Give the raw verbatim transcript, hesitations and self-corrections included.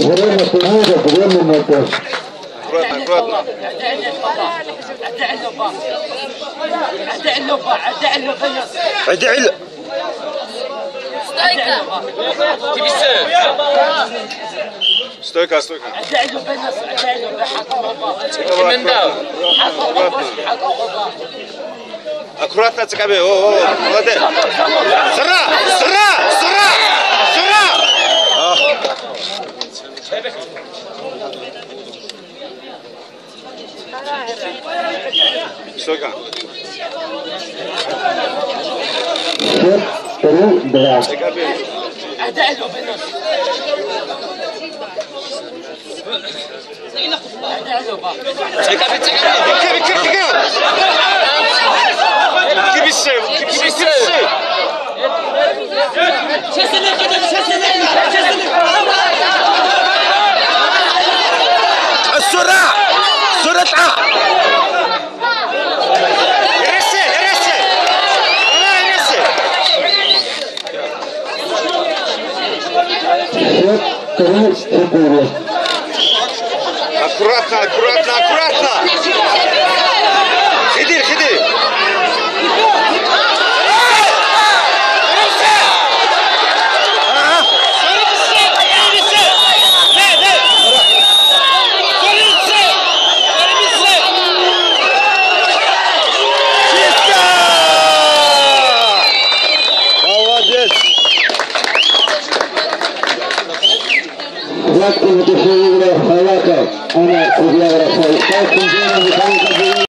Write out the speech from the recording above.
Время, время, время, время. Аккуратно, аккуратно. Стойка. Стойка, стойка. Аккуратно. Аккуратно, цикаби. О, о, молодец. Сра, сра, сра, сра. А. Стойка. Счет три два. Цикаби. Сура! Сура тӀа! Счет три четыре. Аккуратно, аккуратно, аккуратно! Хидир, хидир! Чисто! Молодец! Схватку завершил Халаков. Она